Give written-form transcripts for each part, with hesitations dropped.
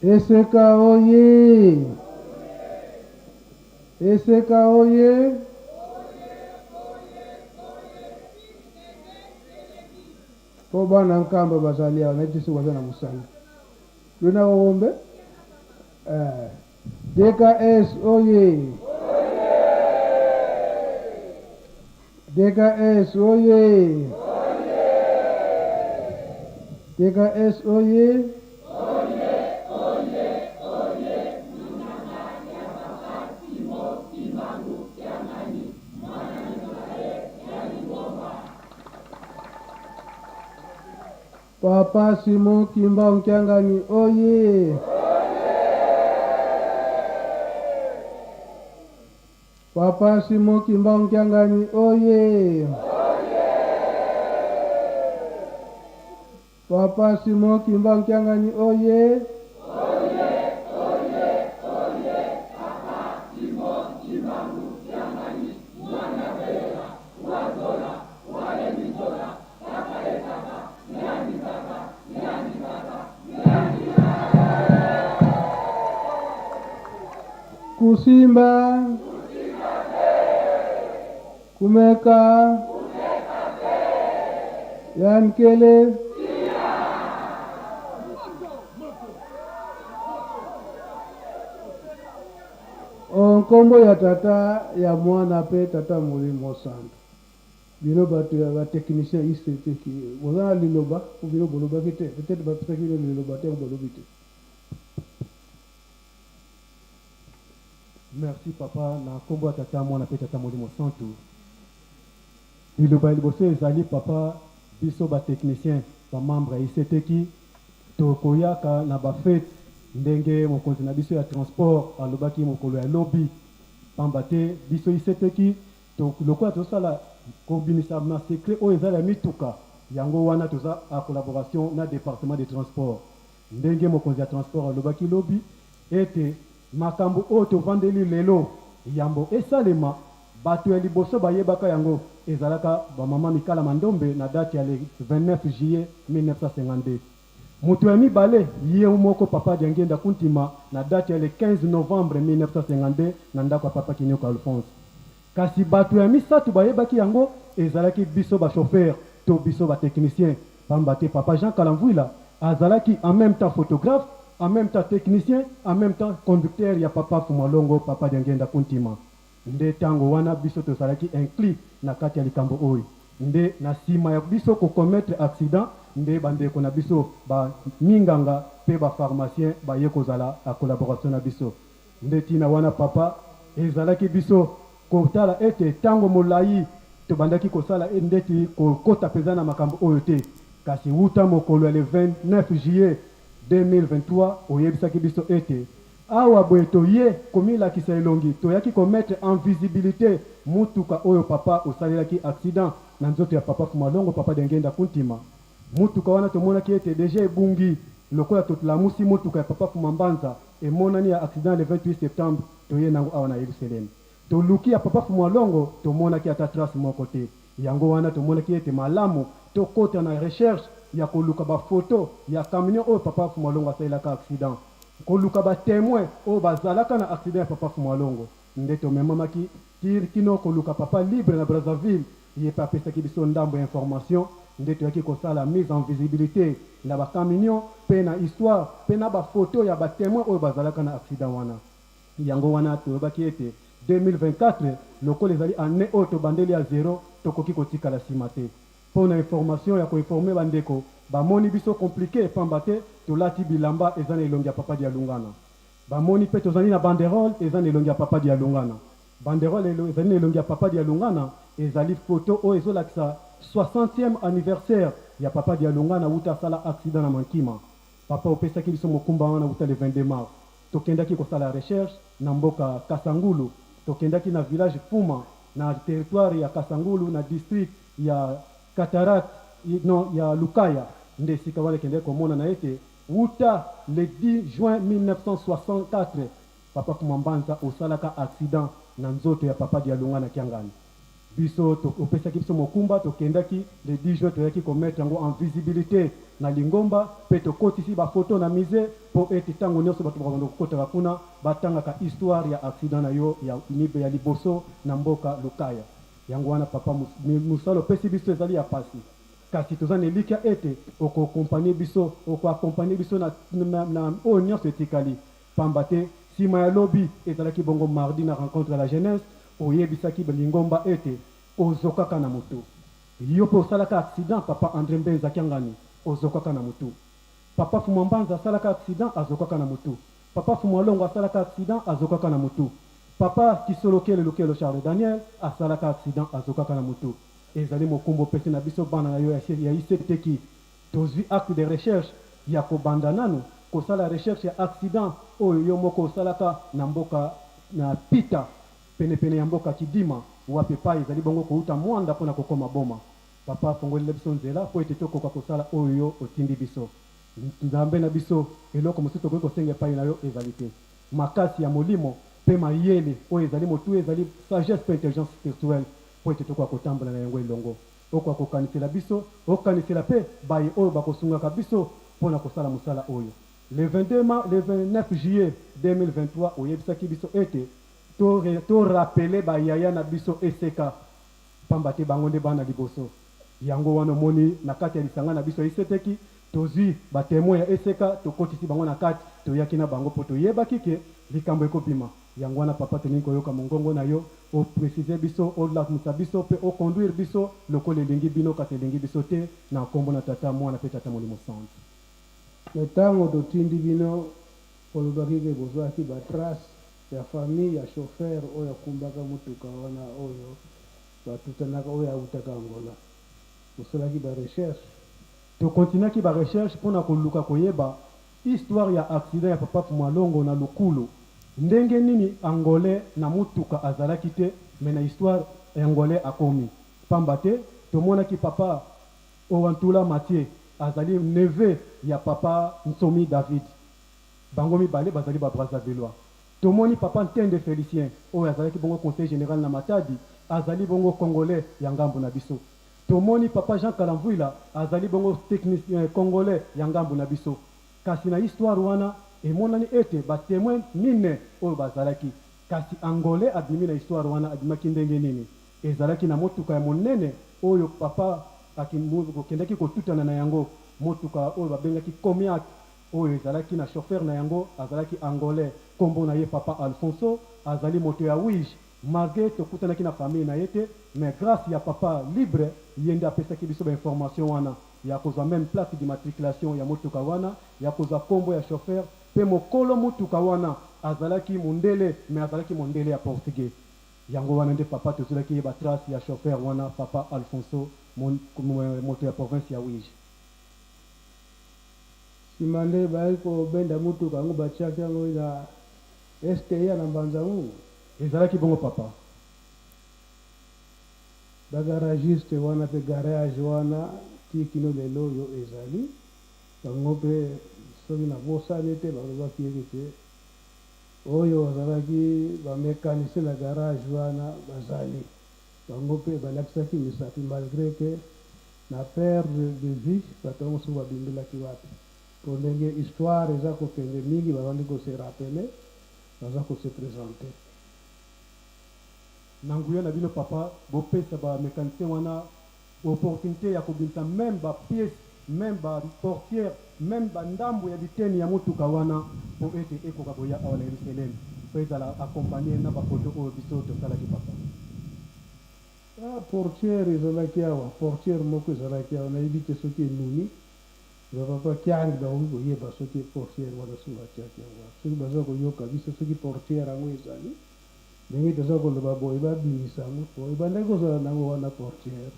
Eseka oye! Eseka oye! Po bana Nkamba bazali awa, nayebi te soki baza na mosala. Luna Oombe? Eh. DKS oye! DKS oye! DKS oye! Papa Simon Kimbangu Kiangani oye! Papa Simon Kimbangu Kiangani oye! Papa Simon Kimbangu Kiangani oye! Kusimba, kumeka, yankele. O nkombo ya Tata, ya Mwana mpe Tata Molimo Santu. Bino batu ya ba techniciens ICT boza na liloba ou bino bolobaki te? Peut etre bapesaki bino liloba te yango bolobi te. Merci papa na kombo ya tata mwana pe tata molimo santu liloba ya liboso ezali papa biso ba techniciens ba membre ya ICTQ tokoyaka na ba fete ndenge mokonzi na biso ya transport alobaki mokolo ya lobi pamba te biso ICTQ Donc lokola tozosala kobimisa ma secret oyo eza ya mituka yango wana toza en collaboration na departement de transport. Ndenge mokonzi ya transport alobaki lobi ete makambo oyo tovandeli lelo yambo esalema bato ya liboso bayebaka yango ezalaka ba mama Mikala Mandombe na date ya le 29 juillet 1952. Moto ya mibale ye moko papa Diangienda Kuntima na date ya le 15 novembre 1952 na ndako ya papa Kinioko Alphonse. Kasi bato ya misato bayebaki yango ezalaki biso ba chauffeurs to biso ba techniciens pamba te papa Jean Kalamvuila azalaki en meme temps photographe, en meme temps technicien, en meme temps conducteur ya papa Fumalongo, papa Diangienda Kuntima. Nde tango wana biso tozalaki inclus na kati ya likambo oyo. Nde na sima ya biso ko commettre accident nde ba ndeko na biso ba minganga pe ba pharmaciens baye kozala en collaboration na biso. Nde tina wana papa ezalaki biso kotala ete tango molayi tobandaki kosala ndeti kokota penza na makambo oyo te. Kasi wuta mokolo ya le 29 juillet 2023 oyebisaki biso ete Awa boye toye komilakisa elongi, toyaki ko mettre en visibilite mutuka oyo papa osalelaki accident na nzoto ya papa Fumalongo, papa Diangienda Kuntima. Mutuka wana tomonaki ete dejà ebungi, lokola tolamusi mutuka ya papa Fumambanza emonani ya accident le 28 septembre, toye nango awa na Yelusalemi. Toluki ya papa Fumualongo, tomonaki ata trace moko te. Yango wana tomonaki ete malamu tokota na recherche ya koluka ba photos ya camion oyo papa Fumualongo asalelaka accident. Koluka ba temoins oyo bazalaka na accident ya papa Fumualongo. Nde tomemamaki tir kino koluka papa Libre na Brazzaville, ye pe apesaki biso ndambo ya information, nde toyaki kosala mise en visibilite na ba caminions pe na histoire pe na ba photos ya ba temoins oyo bazalaka na accident wana. Yango wana tolobaki ete 2024 lokola ezali annee oyo tobandeli ya zero, tokoki kotikala sima te. Mpo na information ya ko informer ba ndeko, bamoni biso complique pamba te tolati bilamba eza na elongi ya Papa Dialungana. Bamoni mpe tozali na banderole eza na elongi ya Papa Dialungana. Banderole ezali na elongi ya Papa Dialungana ezali photo oyo ezolakisa 60e anniversaire ya Papa Dialungana wuta asala accident na Mankima. Papa opesaki biso mokumba wana wuta le 22 mars. Tokendaki kosala recherche na mboka Kasangulu. Tokendaki na village Fuma na territoire ya Kasangulu na district ya Cataracte non ya Lukaya. Nde esika wana ekendaki komonana ete wuta le 10 juin 1964 Papa Fuma Mbanza osalaka accident na nzoto ya Papa Dialungana Kiangani. Biso to, opesaki biso mokumba, tokendaki le 10 juin, toyaki ko mettre yango en visibilite na lingomba mpe tokotisi ba photos na musee mpo ete tango nionso bato bakobanda kokotaka kuna batangaka histoire ya accident na yo ya ya liboso na mboka Lukaya. Yango wana papa, mosala opesi biso ezali ya pasi. Kasi toza na elikya ete oko accompagner biso, oko accompagner biso na, na, na oyo nionso etikali. Pamba te, sima ya lobi, ezalaki bongo mardi na rencontre ya la jeunesse, oyebisaki lingomba ete ozokaka na mutu. Yo pe osalaka accident papa Andre Mbenza Kiangani, ozokaka na mutu. Papa Fumua Mbanza asalaka accident, azokaka na mutu. Papa Fumua Longo asalaka accident, azokaka na mutu. Papa Kisolokele Lukelo Charles Daniel asalaka accident, azokaka na mutu. Ezali mokumba opesi na biso bana na yo ya ICTQ. Tozui acte de recherche ya kobanda nanu kosala recherche ya accident oyo yo moko osalaka na mboka na Pita, pene pene ya mboka Kidima, wapi epayi ezali bongo kowuta Muanda mpo na kokoma Boma. Papa afongolela biso nzela mpo ete tokoka kosala oyo yo otindi biso. Nzambe na biso, eloko mosusu tokoki kosenga epayi na yo ezali te. Makasi ya molimo mpe mayele oyo ezali motuya ezali sagesse mpe intelligence spirituelle mpo ete tokoka kotambola na yango elongo. Okoka kokanisela biso, okanisela mpe baye oyo bakosungaka biso mpo na kosala mosala oyo. Le 22 ma, le 29 juillet 2023, oyebisaki biso ete to, to rappeler ba yaya na biso eseka, pamba te bango nde bana liboso. Yango wana omoni na kati ya lisanga na biso ya ICTQ, tozui ba temoins ya eseka, tokotisi bango na kati, toyaki na bango mpo toyebaki que likambo ekobima. Yango wana papa tolingi koyoka mongongo na yo, o preciser biso, olakmsa biso pe o conduire biso lokola elingi bino kasi elingi biso te, na nkombo na Tata, Mwana pe Tata Molimo Santu. Mais tango totindi bino bolobaki ke bozwaki ba traces ya famille ya chauffeur oyo akumbaka mutuka wana oyo batutanaka oyo awutaka Angola. Bosalaki ba recherches? To continuaki ba recherches pona koluka koyeba Histoire ya accident ya papa Fmualongo na Lukulu ndenge nini angolais na mutuka azalaki te mais na histoire angolais akomi pamba te tomonaki papa Owantula Mathieu azali neveu ya papa Nsomi David bango mibale bazali ba Brazzavillois tomoni papa Ntende Felicien oyo azalaki bongo conseiller general na Matadi azali bongo congolais ya ngambo na biso Tomoni papa Jean Kalamvuila azali bongo technicien congolais ya ngambo na biso. Kasi na histoire wana emonani ete ba temoins mine oyo bazalaki. Kasi angolais abimi na histoire wana abimaki ndenge nini? Ezalaki na motuka ya monene oyo papa akendaki kotutana na yango, motuka oyo babengaki Comiac oyo ezalaki na chauffeur na yango azalaki angolais kombo na ye papa Alfonso azali moto ya Uige. Malgre tokutanaki na famille na ye te mais grace ya papa libre ye nde apesaki biso ba informations wana ya kozwa meme plaque d'immatriculation ya motuka wana, ya kozwa kombo ya chauffeur pe mokolo motuka wana azalaki mundele mais azalaki mondele ya portugais. Yango wana nde papa tozwelaki ye ba traces ya chauffeur wana papa Alfonso moto ya province ya Uige. Sima nde bayaki kobenda motuka yango batiaki yango na STIA na Mbanza-Ngungu. Ezalaki bongo papa. Ba garagiste wana pe garage wana ti kino lelo oyo ezali. Bango pe soki na bosani te balobaki ete oyo bazalaki ba mecanicien na garage wana bazali. Bango pe balakisaki misapi malgre que na perte de vue bato yango soki babimelaki wapi. Po ndenge histoire eza kokende mingi babandi ko se rappeler. Baza ko se presenter. Na nguya na bino papa bopesa ba mecanicien wana opportunite ya kobimisa meme ba pièces meme ba portières meme ba ndambu ya biteni ya motuka wana po ete ekoka koya awa na Yerusalem po ezala accompagner na ba photos oyo biso tosalaki papa. Ah portière ezalaki awa, portière moko ezalaki awa nayebi te soki enuni. Ba papa kiangi bakoki koyeba soki portiere wana soki batiaki yango wapi. Soki baza koyoka biso soki portiere yango ezali ndenge toza koloba boye babimisa yango po ebandaki kozala na yango wana portiere,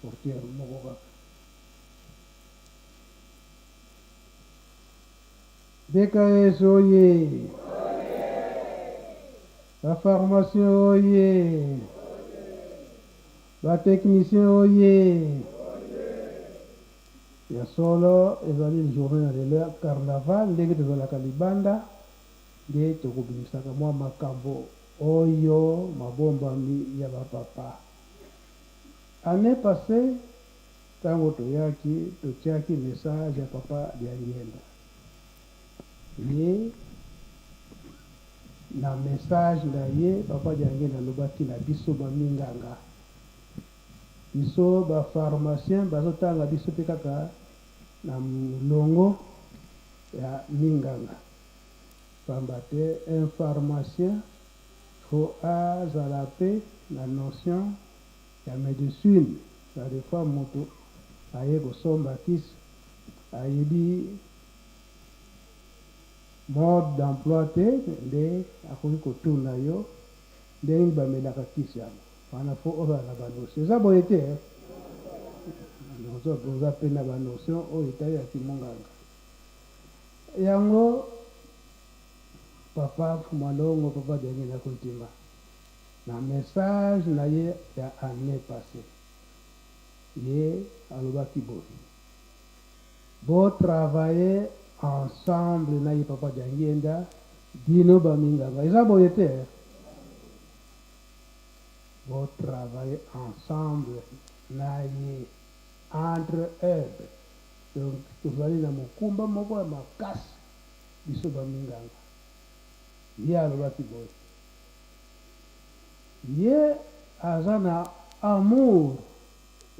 portiere moko kaka. BKS oye! Ba pharmaciens oye! Ba techniciens oye! Ya solo ezali journee na lelo ya carnaval ndenge tozalaka libanda nde tokobimisaka mwa makambo oyo mabombami ya ba papa. Annee passee tango toyaki totiaki message ya papa Diangienda ye na message na ye papa Diangienda alobaki na biso ba minganga biso ba pharmacien bazo tanga biso pe kaka na molongo ya minganga pamba te un pharmacien faut azala pe na notion ya medecine ba de fois mutu aye kosomba kisi ayebi mode d'emploi te nde akoki kotuna yo ndenge nini bamelaka kisi yango wana faut ozala na ba notion eza boye te hein oza pe na ba notion oyo etali ya kimonganga yango papa Mfumalongo papa Diangienda Kuntima Na message na ye ya annee passee, ye alobaki boye, Bo travailler ensemble na ye Papa Diangienda, bino ba minganga. Eza boye te hein? Bo travailler ensemble na ye, entre aide. Donc tozali na mokumba moko ya makasi biso ba minganga. Ye alobaki boye. Ye aza na amour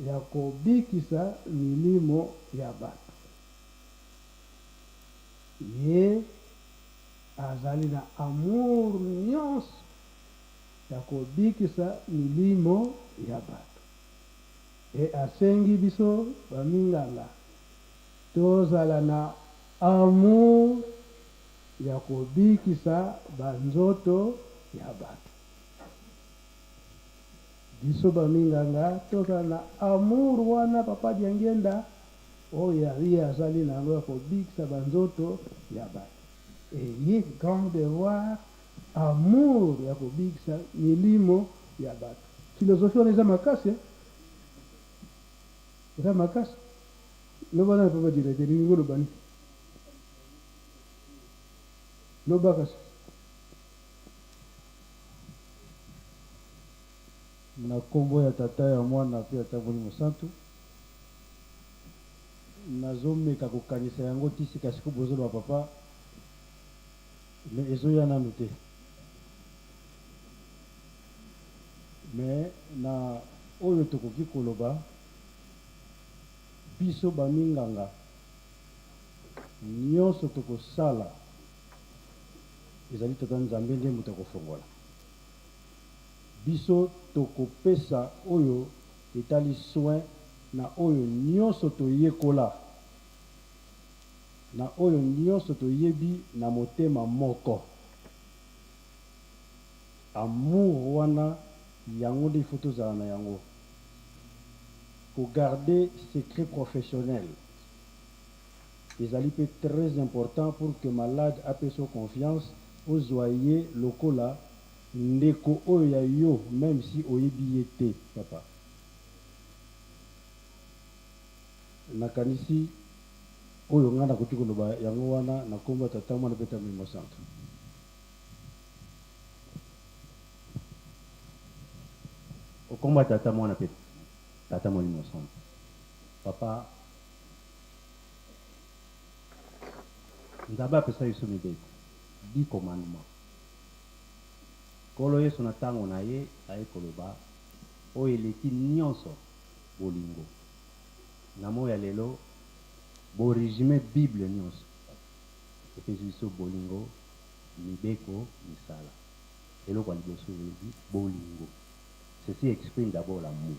ya kobikisa milimo ya batu. Ye azali na amour nionso ya kobikisa milimo ya batu. Et asengi biso ba minganga tozala na amour ya kobikisa ba nzoto ya batu. Biso ba minganga tozala na amour wana papa Diangienda oyo ye azali na yango ya kobikisa ba nzoto ya batu. Et ye grand devoir amour ya kobikisa milimo ya batu. Philosophie wana eza makasi hein? Eza makasi. Loba nanu papa directeur elingi koloba nini? Loba kasi. Na kombo ya Tata, ya Mwana pe ya Tata Molimo Santu, nazo meka kokanisa yango ti sika sikoyo bozo loba papa, mais ezo ya nanu te. Mais na oyo tokoki koloba, biso ba minganga, Nionso tokosala ezali Tata Nzambe nde moto akofongola. Biso tokopesa oyo etali soin na oyo nionso toyekola, na oyo nionso toyebi na motema moko. Amour wana yango nde il faut tozala na yango. Ko garder secret professionnel. Ezali pe très important pour que malade apesa yo confiance ozua ye lokola ndeko oyo ya yo meme si oyebi ye te papa. Nakanisi oyo ngai nakoki koloba yango wana na kombo ya Tata, Mwana pe ta Molimo Santu. Okombo ya Tata, Mwana pe Tata Molimo Santu papa. Nzambe apesa biso mibeko, dix commandements. Nkolo Yesu na tango na ye aye koloba oyo eleki nionso bolingo. Na moyi ya lelo bo resumer bible nionso epesi biso bolingo, mibeko, misala. Eloko ya liboso elobi bolingo. Ceci exprime d'abord l'amour.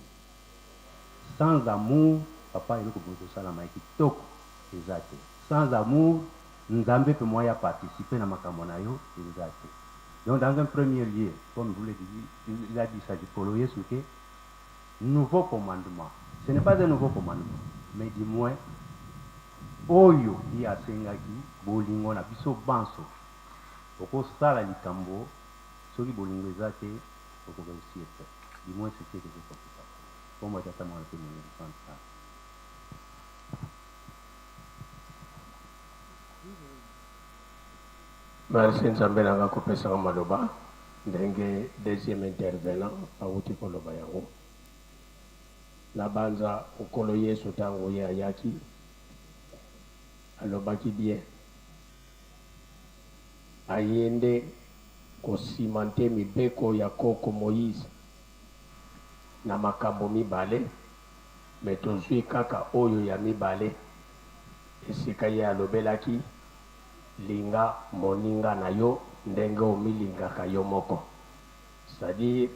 Sans amour papa eloko ekoki kosalama ya kitoko eza te. Sans amour Nzambe pe moyen a participer na makambo na yo eza te. Donc dans un premier lieu comme vous le dit il a dit ça Nkolo Yesu que nouveau commandement ce n'est pas un nouveau commandement mais du moins oyo ye asengaki bolingo na biso banso okosala likambo soki bolingo eza te oko reussir te du moins c'est ce que j'ai compris papa kombo ya tata mwana pe molimo santu amen. Merci Nzambe na nga kopesa nga maloba ndenge deuxième intervenant awuti koloba yango. Nabanza Nkolo Yesu tango ye ayaki, alobaki bien, aye nde ko cimenter mibeko ya koko Moïse na makambo mibale, mais tozui kaka oyo ya mibale, esika ye alobelaki, linga moninga na yo ndenge omilingaka yo moko. C'est à dire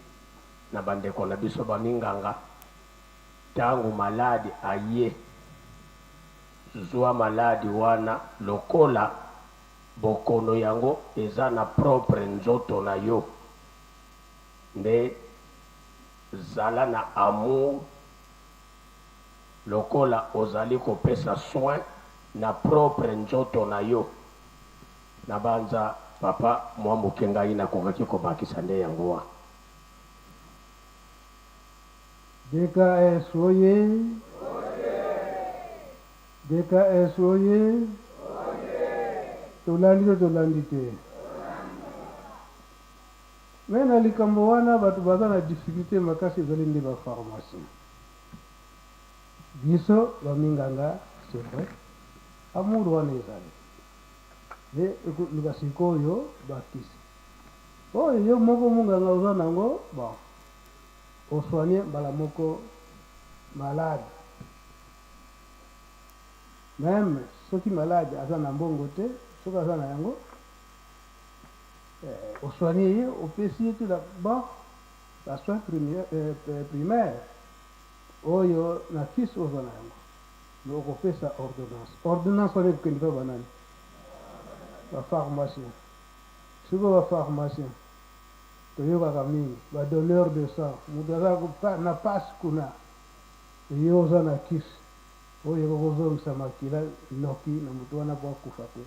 na ba ndeko na biso ba minganga, tango malade aye, zua malade wana lokola bokono yango eza na propre nzoto na yo, nde zala na amour lokola ozali kopesa soin na propre nzoto na yo. Nabanza papa mua moke ngai nakokaki kobakisa nde yango wa. DKS oye! DKS oye! Tolandi to tolandi te? Mais na likambo wana bato baza na difficulte makasi ezali nde ba pharmaciens. Biso ba minganga c'est vrai amour wana ezali mais ekoluka sikoyo ba kisi oyo yo moko munganga oza nango bon o soigner mbala moko malade meme soki malade aza na mbongo te soki aza na yango eh, o soigner ye opesi ye tout d'abord ba soins primaire, eh, primaire Oyo na kisi oza na yango mais okopesa ordonnance. Ordonnance wana ekokende epai ba nani? Ba pharmaciens. Sikoyo ba pharmaciens toyokaka mingi ba donneurs de sang, mutu aza na pasi kuna yo oza na kisi oyo ekoki kozongisa makila noki na mutu wana po akufa te.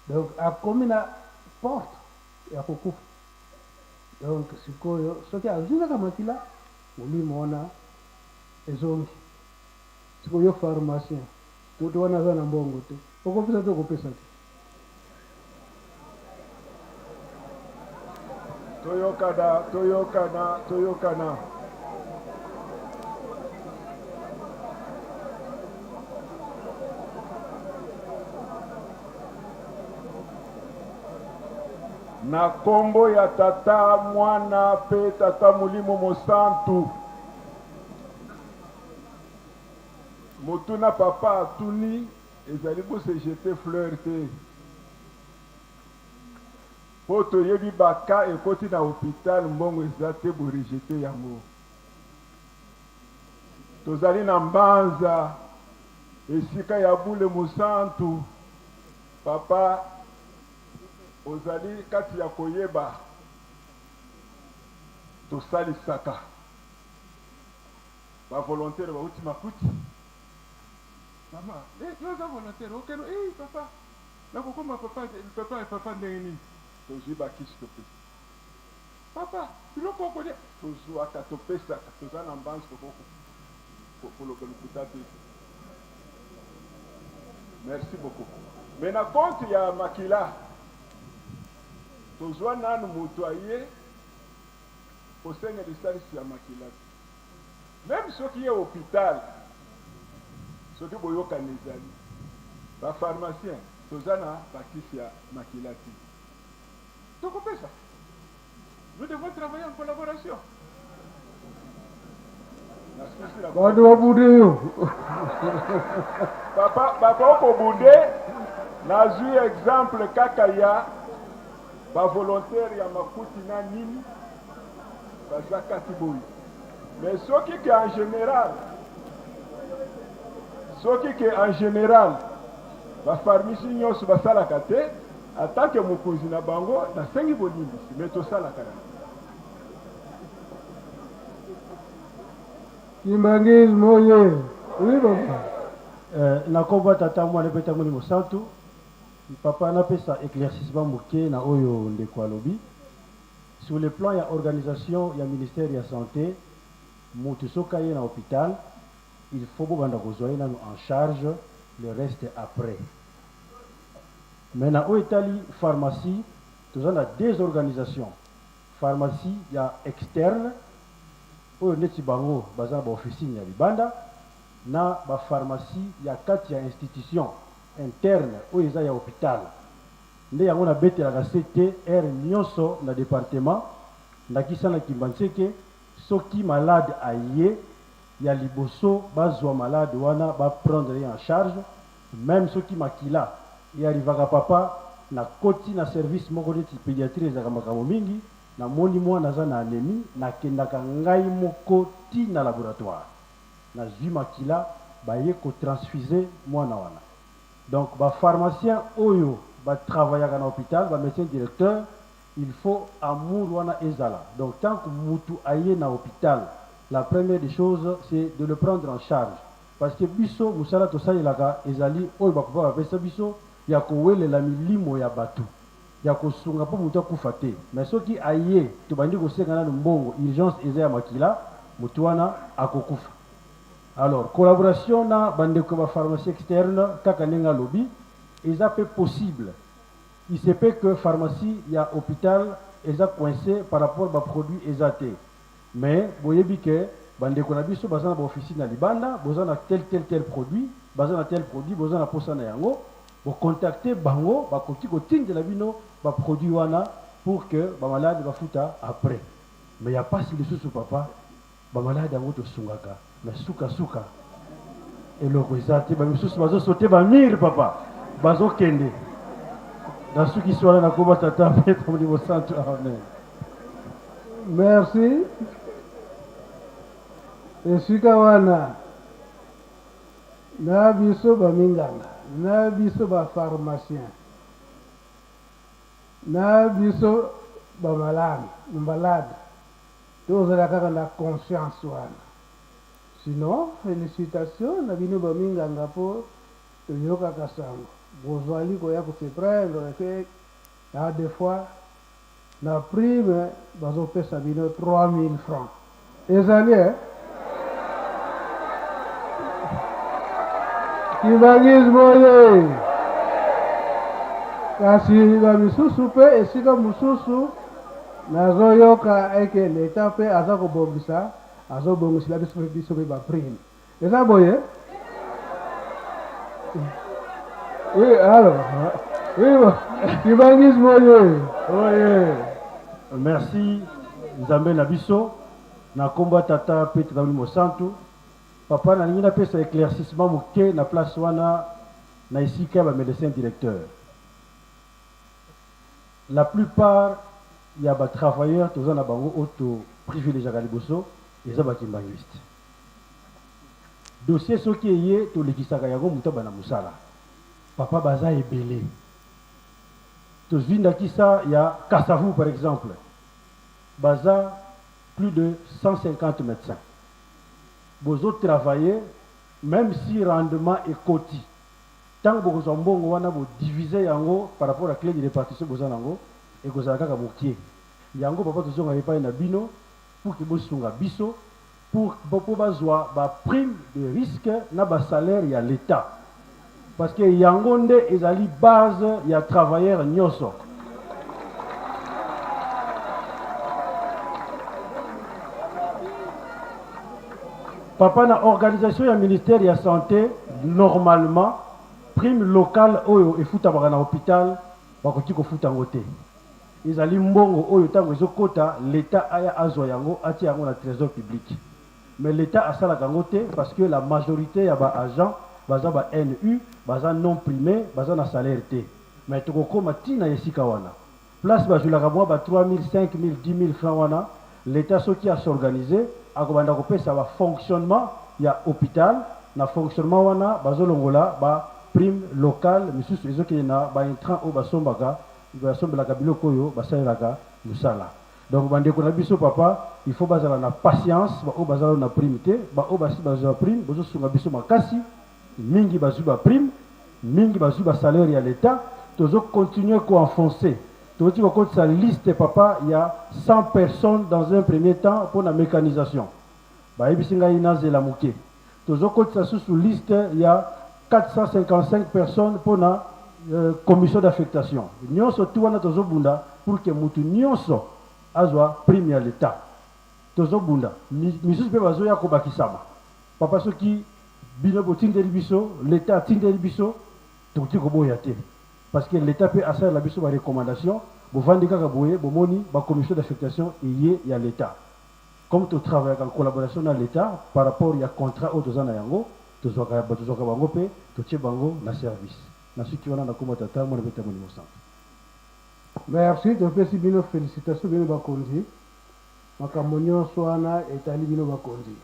Donc akomi na porte ya kokufa. Donc sikoyo soki azui kaka makila Molimo wana ezongi. Sikoyo yo pharmacien, mutu wana aza na mbongo te, okopesa to okopesa te? Toyokana, toyokana, toyokana. Na kombo ya Tata, Mwana, pe Tata Molimo Mosantu. Motuna papa atuni ezali bo se jeter fleur te po toyebi ba cas ekoti na hopital mbongo eza te bo rejeter yango. Tozali na Mbanza esika ya bule mosantu papa Ozali kati ya koyeba tosalisaka ba volontaire bauti makuti mama eh, yo oza volontaire okeno eh, papa nakokoma papa papa papa ndenge nini tozwi bakisi topesa papa biloko okolia tozwaka topesaka toza na mbanzi tokoko koloba lokuta te Merci beaucoup. Mais na compte ya makila tozua nanu mutu aye kosenga lisalisi ya makila te. Meme soki ye hopital soki boyokani ezali ba pharmacien toza na bakisi ya makila te tokopesa. Nous devons travailler en collaboration. Bato babunde yo. Papa, bakobunde nazwi exemple kaka ya ba volontaire ya makuti na nini baza kati boye mais soki ke en général soki ke en général ba pharmacie nyonso basalaka te En tant que mokonzi na bango, nasengi bolimbisi, mais tosalaka yango. Kimbanguisme oye! Oui papa. Eh, na kombo ya Tata, Mwana mpe Tata Molimo Santu, papa napesa eclaircissement moke na oyo ndeko alobi. Sur le plan ya organisation ya ministère ya sante, mutu soki aye na hopital, il faut bobanda kozua ye nanu en charge, le reste après. Mais na oyo etali pharmacie, toza na deux organisations, pharmacie ya externe oyo neti bango baza na ba officine ya libanda na ba pharmacie ya kati ya institution interne oyo eza ya hopital. Nde yango nabetelaka sete heure nionso na departement, ndakisa na Kimbanseke, soki malade aye, ya liboso bazua malade wana ba prendre ye en charge, meme soki makila e arrivaka papa, nakoti na service moko neti pediatrie ezalaka makambo mingi, namoni mwana aza na anemie, nakendaka ngai moko ti na laboratoire, nazui makila baye ko transfuser mwana wana. Donc ba pharmaciens oyo ba travaillaka na hopital, ba medecins directeurs, il faut amour wana ezala. Donc tant que mutu aye na hopital, la première des choses c'est de le prendre en charge. Parce que biso musala tosalelaka ezali oyo ba papa bapesa biso ya kowelela milimo ya batu, ya kosunga po mutu akufa te. Mais soki aye tobandi kosenga nanu mbongo, urgence eza ya makila, mutu wana akokufa. Alors collaboration na ba ndeko ya ba pharmacie externe kaka ndenge alobi eza pe possible. Il se peut que pharmacie ya hopital eza coince par rapport ba produits eza te mais boyebi que ba ndeko na biso baza na ba officine na libanda boza na tel tel tel produit baza na tel produit boza na posa na yango bo contacter bango bakoki kotindela bino ba produits wana pour que ba malades bafuta après. Mais ya pasi lisusu papa Ba malade yango tosungaka mais suka suka eloko eza te ba misusu bazo sauter ba mur papa bazo kende na sukisi wana na koba tata pe molimo santu amen. Merci esika wana na biso ba minganga na biso ba pharmacien na biso ba malade malade Tozala kaka na conscience wana. Sinon felicitations na bino ba minganga po toyokaka sango bozali koya ko se prendre que ya des fois na prime bazo pesa bino 3000 francs. Ezali eh? Kimbanguisme oye! Kasi ba misusu pe esika mosusu Nazoyoka eke l'etat pe aza kobongisa azobongisela biso pe biso pe ba prime eza boye? Oui alors oui kimbanguisme oye. Oye. Merci Nzambe na biso na kombo ya Tata pe Tata Molimo Santu. Papa nalingi napesa eclaircissement moke na place wana na esika ya ba medecins directeurs. La plupart ya ba travailleurs toza na bango oyo to privilegiaka liboso eza ba kimbanguistes. Dossier soki eye tolekisaka yango mutu abanda musala. Papa baza ebele. Tozui ndakisa ya Kasavubu par exemple baza plus de 150 medecins. Bozo travailler meme si rendement ekoti Tango bokozwa mbongo wana bo diviser yango par rapport ya cle de repartition boza nango ekozala kaka mokie. Yango papa tozongaka epayi na bino pour que bosunga biso pour po bazwa ba prime de risque na ba salaire ya l'etat parce que yango nde ezali base ya travailleur nyoso. Papa na organisation ya ministère ya sante normalement prime locale oyo efutamaka na hopital bakoki kofuta yango te. Ezali mbongo oyo tango ezokota l'etat aya azwa yango atia yango na tresor public. Mais l'etat asalaka yango te parce que la majorite ya ba agents baza ba NU, baza non prime, baza na salaire te. Mais tokokoma ti na esika wana. Place bazuilaka mua ba 3000, 5000, 10000 francs wana, l'etat soki a s'organiser, akobanda kopesa ba fonctionnement ya hopital, na fonctionnement wana bazolongola ba primes locales misusu ezokende na ba intrants oyo basombaka, basombelaka biloko oyo basalelaka musala. Donc ba ndeko na biso papa, il faut bazala na patience, ba oyo baza nanu na prime te, ba oyo basi bazua prime, bozosunga biso makasi, Mingi bazui ba primes, mingi bazui ba salaires ya l'etat, tozo continuer ko enfoncer. Towuti kokotisa liste papa ya 100 personnes dans un premier temps pona mecanisation. Bayebisi ngai nazela moke. Tozo kotisa susu liste ya 455 personnes pona commission d'affectation. Nionso tout wana tozo bunda pour que mutu nionso azwa prime ya l'etat. Tozobunda, misusu mpe bazoya kobakisama. Papa soki bino botindeli biso, l'Etat atindeli biso, tokoki koboya te. Parce que l'Etat mpe asalela biso ba recommandations, bovandi kaka boye bomoni ba commissions d'affectation eye ya l'Etat. Comme to travaillaka en collaboration na l'Etat par rapport ya contrat oyo toza na yango, tozwaka tozwaka bango mpe totie bango na service. Nasuki wana na kombo ya Tata, Mwana mpe Molimo Santu. Merci topesi bino felicitation bino bakonzi makambo nionso wana etali bino bakonzi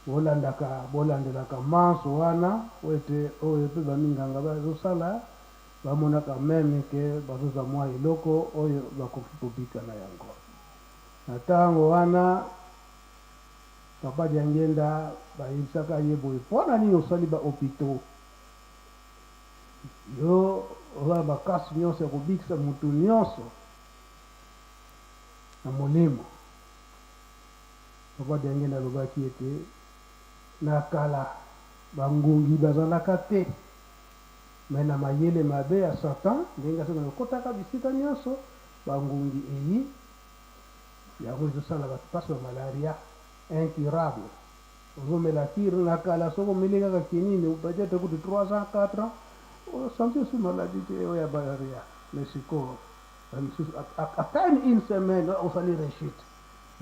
bolandaka bolandelaka manso wana po ete oyo pe ba minganga bazosala bamonaka meme ke bazozwa mua eloko oyo bakoki kobika na yango na tango wana papa Diangienda bayebisaka ye boye pona nini osali ba hopitaux Yo oza na makasi nionso ya kobikisa mutu nionso na molimo. Papa Diangienda alobaki ete na kala ba ngungi bazalaka te mais na mayele mabe ya Satan ndenge asengaka kokotaka bisika nionso ba ngungi eyi yango ezosala batu pasi ba malaria incurable. Ozo mela cure na kala soki omeli kaka quinine peut etre kutu 3 ans 4 ans o sentir lisusu maladie te oyo ya malaria mais sikoyo ba misusu à peine une semaine osali rechute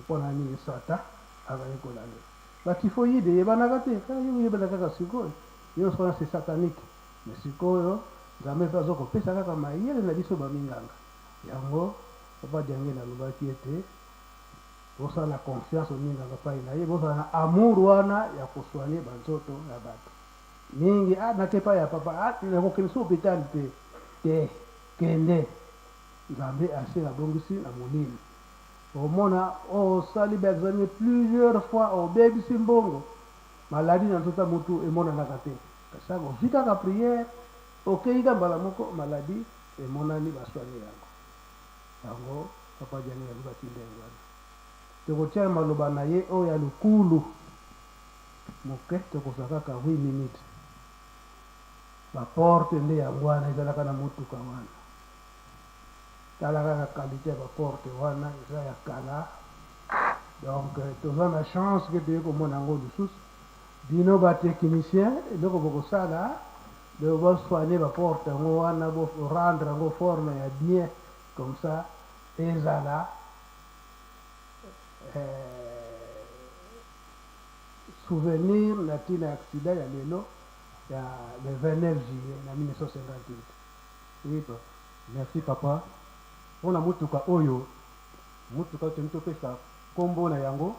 pona nini satan azali kolandela ba typhoïde eyebanaka te kaka yo oyebana kaka sikoyo nionso wana c'est satanique mais sikoyo Nzambe pe azo kopesa kaka mayele na biso ba minganga yango papa Diangienda alobaki ete Bosala confiance omingaka epai na ye, bozala na amour wana ya ko soigner ba nzoto ya batu mingi. Ah nake epai ya papa, ah nakokende lisusu hopital te. Te, kende Nzambe asi abongisi na molimo. Omona osali ba examen plusieurs fois, obebisi mbongo, maladie na nzoto ya mutu emonanaka te. Kasi ozui kaka prière, okeyi ka mbala moko maladie emonani ba soigner yango. Yango papa Gianni alobaki ndenge wana. Tokotia maloba na ye oyo ya lukulu moke, tokozwa kaka huit minutes. Ba porte nde yango wana ezalaka na motuka wana. Tala kaka qualite ya ba porte wana eza ya kala. Donc toza na chance ke toye komona yango lisusu. Bino ba techniciens eloko bokosala donc bo soigner ba porte yango wana bo rendre yango forme ya bien comme ça ezala souvenir na tina ya accident ya lelo ya le 29 juillet na 1958. Oui papa. Merci papa pona mutuka oyo, mutuka oyo tolingi topesa kombo na yango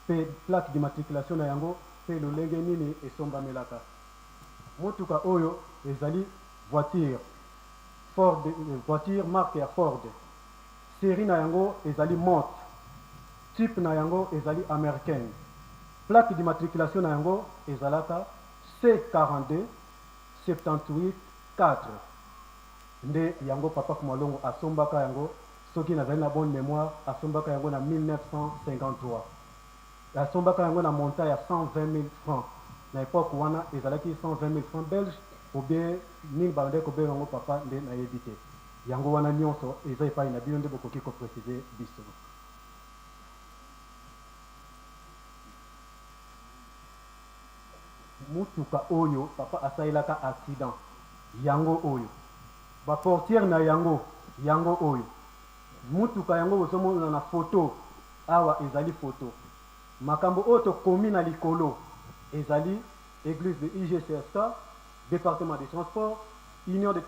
pe plaque d'immatriculation na yango pe lolenge nini esombamelaka. Motuka oyo ezali voiture Ford, voiture marque ya Ford. Serie na yango ezali Mot. Type na yango ezali American. Plaque d'immatriculation na yango ezalaka C42 78 4. Nde yango Papa Fumalongo asombaka yango, soki nazali na bonne memoire, asombaka yango na 1953. Asombaka yango na montant ya 120.000 francs. Na epoque wana ezalaki 120.000 francs belges ou bien nini babandaki kobenga yango papa nde nayebi te. Yango wana nionso eza epayi na bino nde bokoki ko preciser biso. Mutuka oyo papa asalelaka accident yango oyo. Ba portières na yango yango oyo. Mutuka yango bozomona na photo Awa ezali photo. Makambo oyo tokomi na likolo ezali eglise de IGCSK, departement de transport, union de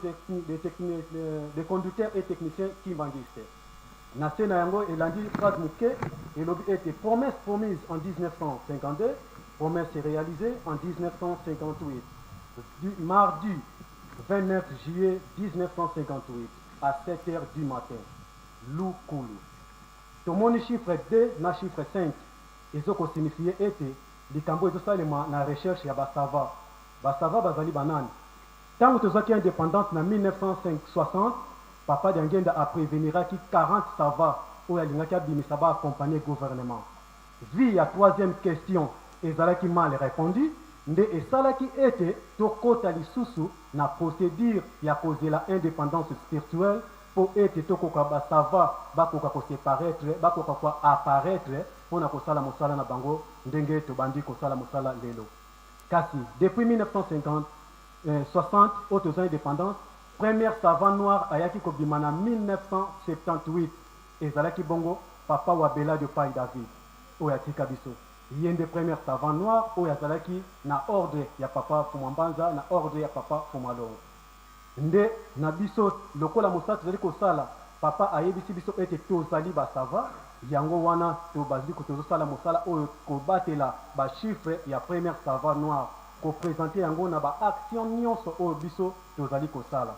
de conducteurs et techniciens kimbanguistes. Na se na yango elandi phrase moke elobi ete promesse promise en 1952, promesse realisee en 1958, du mardi 29 juillet 1958 à 7 heures du matin. Lukulu. Tomoni chiffre deux na chiffre cinq ezo ko signifier ete likambo ezo salema na recherche ya ba savants. Ba savants bazali ba nani? Tango tozwaki independance na 1960, Papa Diangienda a preveniraki 40 savants oyo alingaki abimisa ba accompagner gouvernement. Vu ya troisième question ezalaki mal repondue, nde esalaki ete tokota lisusu na procedure ya kozela independance spirituelle mpo ete tokoka ba savants bakoka ko se paraitre, bakoka ko apparaitre. mpo na kosala mosala na bango ndenge tobandi kosala mosala lelo. Kasi depuis 1950, 60 oyo tozwa independance, première savant noir ayaki kobima na 1978, ezalaki bongo Papa Wabela de Pai David oyo atika biso. Ye nde première savant noir oyo azalaki na ordre ya Papa Fumua Mbanza, na ordre ya Papa Fumua Longo. Nde na biso lokola mosala tozali kosala, Papa ayebisi biso ete tozali ba savants, yango wana tobandi tozosala mosala oyo kobatela ba chiffres ya première savant noir, ko presenter yango na ba actions nionso oyo biso tozali kosala.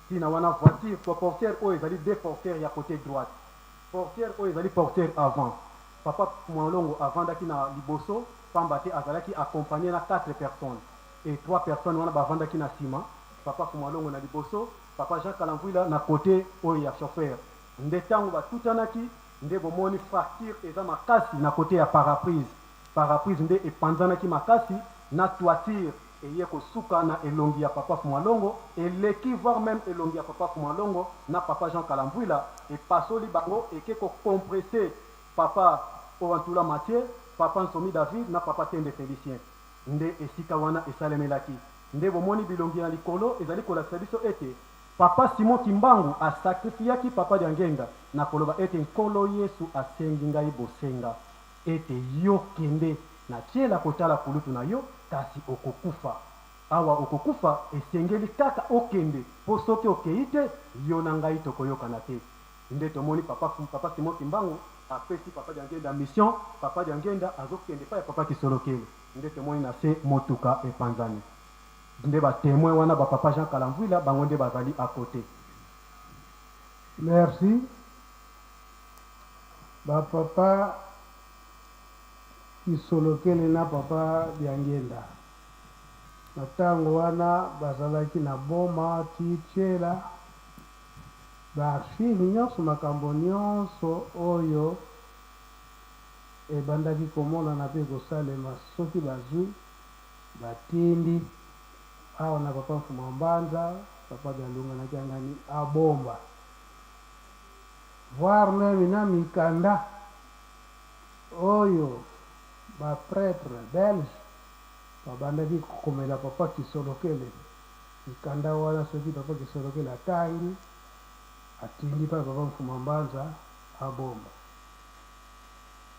Tina wana voiture po portière oyo ezali deux portières ya cote droite, portière oyo ezali portière avant. Papa Mwalongo avandaki na liboso pamba te azalaki accompagner na quatre personnes. Et trois personnes wana bavandaki na sima, papa Fumalongo na liboso, papa Jean Kalamvuila na cote oyo ya chauffeur. Nde tango batutanaki nde bomoni fracture eza makasi na cote ya paraprise. Paraprise nde epanzanaki makasi na toiture eye kosuka na elongi ya papa Fumalongo, eleki voir meme elongi ya papa Fumalongo na papa Jean Kalamvuila, epasoli bango eke ko compresser papa Owantula Mathieu, papa Nsomi David na papa Tende Felicien. Nde esika wana esalemelaki. Nde bomoni bilongi na likolo ezali kolakisa biso ete Papa Simon Kimbangu a sacrifiaki Papa Diangienda na koloba ete Nkolo Yesu asengi ngai bosenga ete yo kende na Tshiela kotala kulutu na yo kasi okokufa. Awa okokufa esengeli kaka okende po soki okeyi te yo na ngai tokoyokana te. Nde tomoni Papa Papa Simon Kimbangu apesi Papa Diangienda mission, Papa Diangienda azo kende epai ya Papa Kisolokele, nde tomoni na se motuka epanzani. Nde ba temoins wana ba Papa Jean Kalamvuila bango nde bazali à cote. Merci ba papa Kisolokele na papa Diangienda na tango wana bazalaki na Boma ti Tshela. Ba archives nionso makambo nionso oyo ebandaki komonana pe kosalema soki bazui batindi awa na papa Mfuma Mbanza, papa Dialunga na Kiangani abomba voir meme na mikanda oyo ba pretres belges babandaki kokomela papa Kisolokele. Mikanda wana soki papa Kisolokele atangi, atindi epai papa Mfuma Mbanza abomba.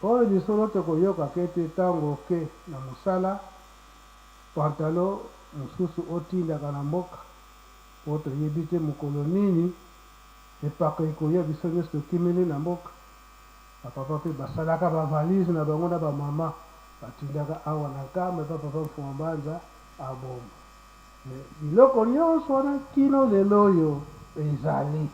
Oyo lisolo tokoyoka ke te tango oke na mosala, pantalon mosusu otindaka na mboka po toyebi te mokolo nini epaka ekoya biso nionso tokimeli na mboka. Ba papa pe basalaka ba valise na bango na ba mama batindaka awa na Nkamba epai papa Mfuma Mbanza abomba. Mais biloko nionso wana kino lelo oyo ezali.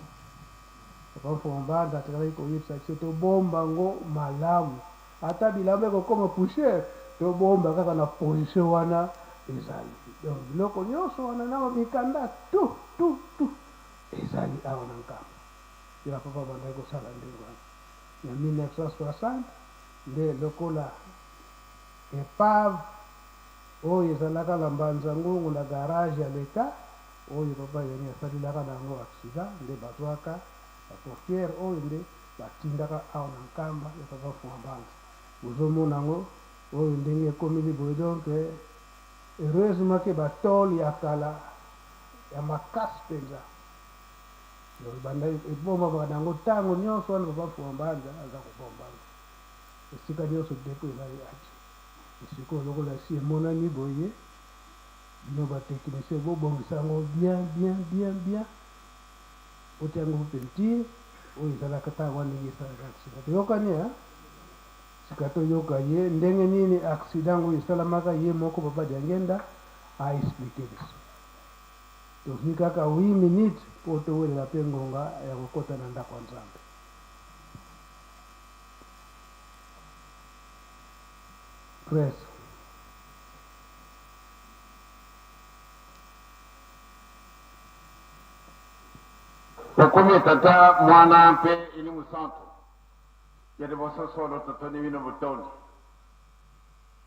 Papa Mfumu Mbanza atikalaki koyebisa biso tobomba yango malamu. Ata bilamba ekokoma poussière, tobomba kaka na position wana ezali. Donc biloko nionso wana na ba mikanda tout tout tout ezali awa na Nkamba. Nde ba papa babandaki kosala ndenge wana. Na 1960 nde lokola epave Oyo ezalaka na mbanza ngungu na garage ya l'etat oyo papa Yoni asalelaka na yango accident nde bazuaka ba portiere oyo nde batindaka awa na Nkamba ya papa Mfuma Mbanza bozo mona yango oyo ndenge ekomeli boye donc heureusement que ba tole ya kala ya makasi penza donc ebandaki ebombamaka na yango tango nionso wana papa Mfuma Mbanza aza kobomba yango esika nionso depot ezali atie. Sikoyo lokola esi emonani boye, bino ba techniciens bo bongisa yango bien bien bien bien, botia yango peinture oyo ezalaka tango wana ndenge esalaka accident. Toyokani hein? Sika toyoka ye ndenge nini accident yango esalamaka, ye moko Papa Diangienda a expliquer biso. Tozui kaka 8 minutes po towelela pe ngonga ya kokota na ndako ya Nzambe. Presse. Tokomi Tata, Mwana mpe Elimu Santu, ya liboso solo totondi bino botondi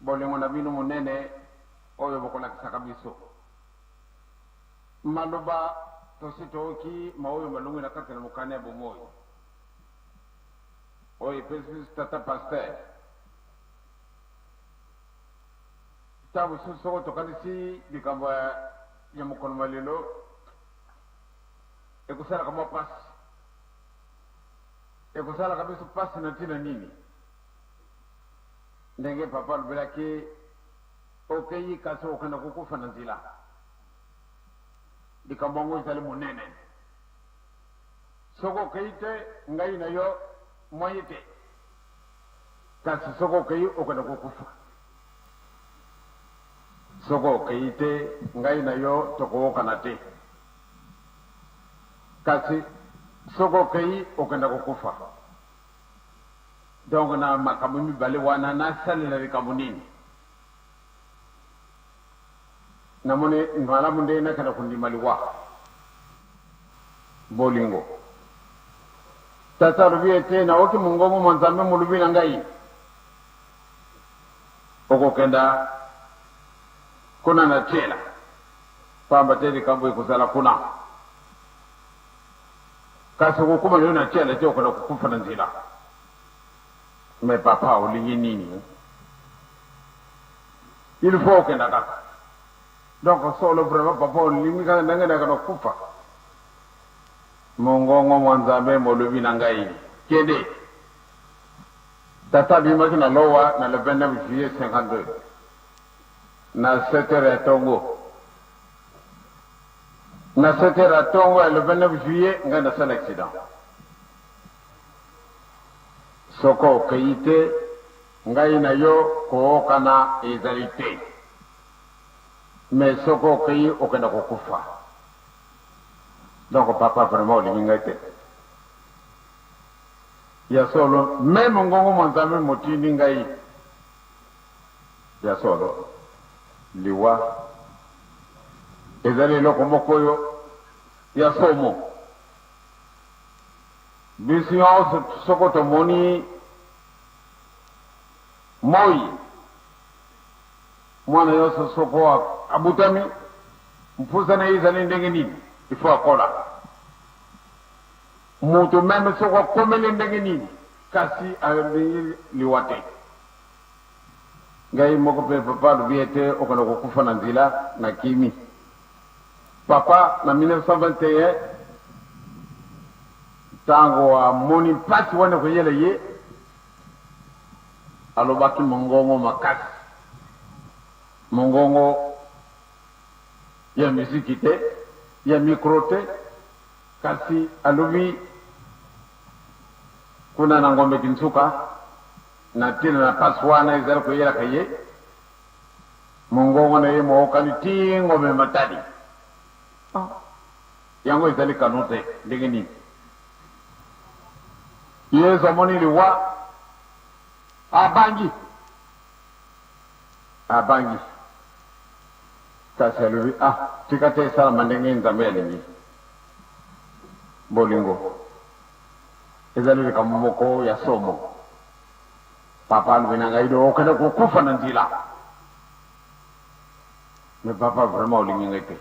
bolingo na bino monene oyo bokolakisaka biso. Maloba tosi tooki maoyo malongwi na kati na mokanda ya bomoi oyo epesi biso tata pasteur. Ntango mosusu soko tokanisi likambo ya mokolo mwa lelo, ekosalaka mwa mpasi. Ekosalaka biso mpasi na ntina nini? Ndenge papa alobelaki, okei kasi okenda kokufa na nzela. Likambo yango ezali monene. Soki okei te, ngai na yo moye te. Kasi soki okei, okenda kokufa. Soki okei te, ngai na yo tokookana te. Kasi soki okei, okenda kokufa. Donc na makambo mibale wana, nasalela likambo nini? Namoni malamu nde nakenda kondima liwa. Bolingo. Tata alobi ete, Naoki mongongo mwa Nzambe molobi na ngai, Okokenda kuna na jela, pamba te likambo ekozala kuna. Kasi okokoma yo na jela te, okenda kokufa na nzela. Mais papa, olingi nini? Il faut okenda kaka. Donc solo vraiment papa olingi kaka ndenge nakenda kokufa? Mongongo mwa Nzambe molobi na ngai, kende. Tata abimaki na Lowa na le 29 juillet 52 na 7 heures ya tongo. Na 7 heures ya tongo ya le 29 juillet ngai nasala accident. Soko okei te, ngai na yo kookana ezali te. Mais soko okei okenda kokufa. Donc papa vraiment olingi ngai te. Ya solo, meme mongongo mwa Nzambe motindi ngai. Ya solo, liwa ezali eloko moko oyo ya somo. Biso nyonso soko tomoni moi, mwana nyonso soko abutami, mposa na ye ezali ndenge nini? Il faut akola. Moto meme soko akomeli ndenge nini, kasi alingi liwa te. Ngai moko mpe papa alobi ete okende kokufa na nzela, nakimi. Papa na 1921 ntango amoni mpasi wana ekoyela ye, alobaki mongongo makasi, mongongo ya miziki te, ya mikro te, kasi alobi kuna na Ngombe Kinsuka na ntina na mpasi wana ezali koyelaka ye, mongongo na ye mookani tii Ngombe Matadi. Ah, yango ezali kano te, ndenge nini? Yesu amoni liwa, abangi, abangi, kasi alobi, ah, tika te esalama ndenge Nzambe alingi. Bolingo ezali likambo moko ya somo. Papa alobi na ngai, okende kokufa na nzela. Mais papa vraiment olingi ngai te.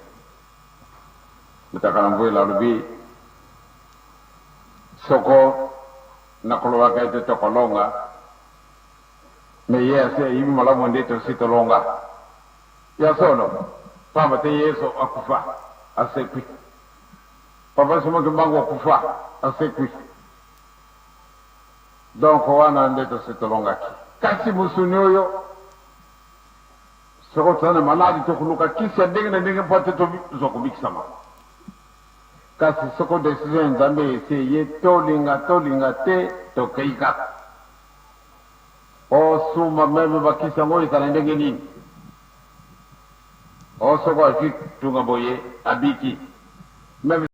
Mutakala Mvuela alobi soko nakolobaka ete tokolonga, me ye asi ayebi malamu nde tosi tolonga. Ya solo, pamba te Yesu akufa, asekwi. Papa Simon Kimbangu akufa, asekwi. Donc wana nde tosi tolongaki. Kasi mosuni oyo Soko toza na maladi, tokoluka kisi ya ndenge na ndenge mpo ete tozwa kobikisama. Kasi soko desizio ya Nzambe esi eye, tolinga tolinga te, tokei kaka. Osumba meme bakisi yango ezala ndenge nini? O soko azwi tunga boye, abiki. Meme.